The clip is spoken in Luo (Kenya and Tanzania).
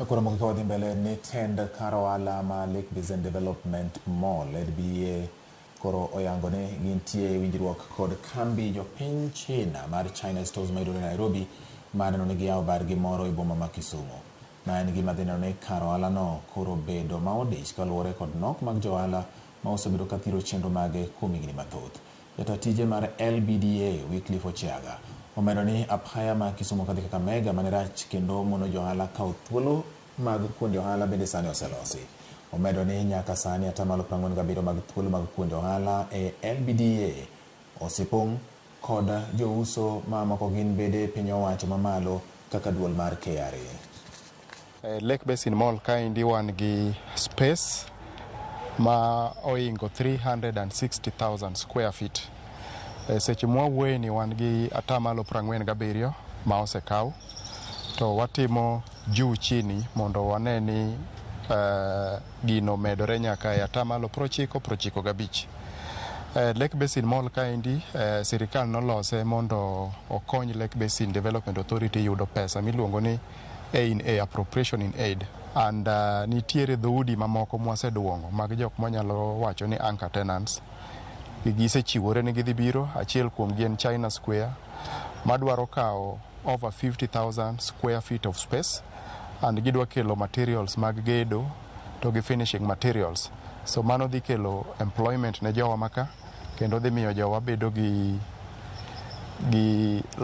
Koro mogik ka wadhi mbele ni tend kar ohala ma Lake Basin Development Mall LBDA koro oyango ni gintie e winjruok kod kambi jopiny China mar China Stores mayudore Nairobi mar neno ni giyawo bargi moro e boma ma Kisumu. Ma en gima dhi neno ni kar ohala no koro bedo ma odich kaluwore kod nok mag jo ohala ma osebedo ka thiro chenro mage kuom higni mathoth. Jata tije mar LBDA Wycliffe Ochiaga omedo ni apaya ma Kisumu kadhi Kakamega mane rach kendo mono jo ohala kawo thuolo mag kuonde ohala bende sani oselosi. Omedo ni nyaka sani atamalo 47 mag thuolo mag kuonde ohala e LBDA osepong' kod jouso ma moko gin bede piny owacho mamalo kaka duol mar KRA. Lake Basin Mall kaendi wan gi space ma oingo 360,000 square feet. Seche mwawuoye ni wan gi atamalo 47 ma osekaw to watimo juu chini mondo wane ni gino medore nyaka e atamalo 90 95. Lake Basin Mall kaendi sirikal nolose mondo okony Lake Basin Development Authority yudo pesa miluongo ni A in A, appropriation in aid, and nitiere dhoudi mamoko mwaseduong'o mag jok mwanyalo wacho ni anchor tenants. Gisechiwore ni gidhi biro. Achiel kuomgi en China Square madwaro kawo over 50,000 square feet of space, and gidwa kelo materials mag gedo to gi finishing materials, so mano dhi kelo employment ne jowa maka kendo dhi miyo jowa bedo gi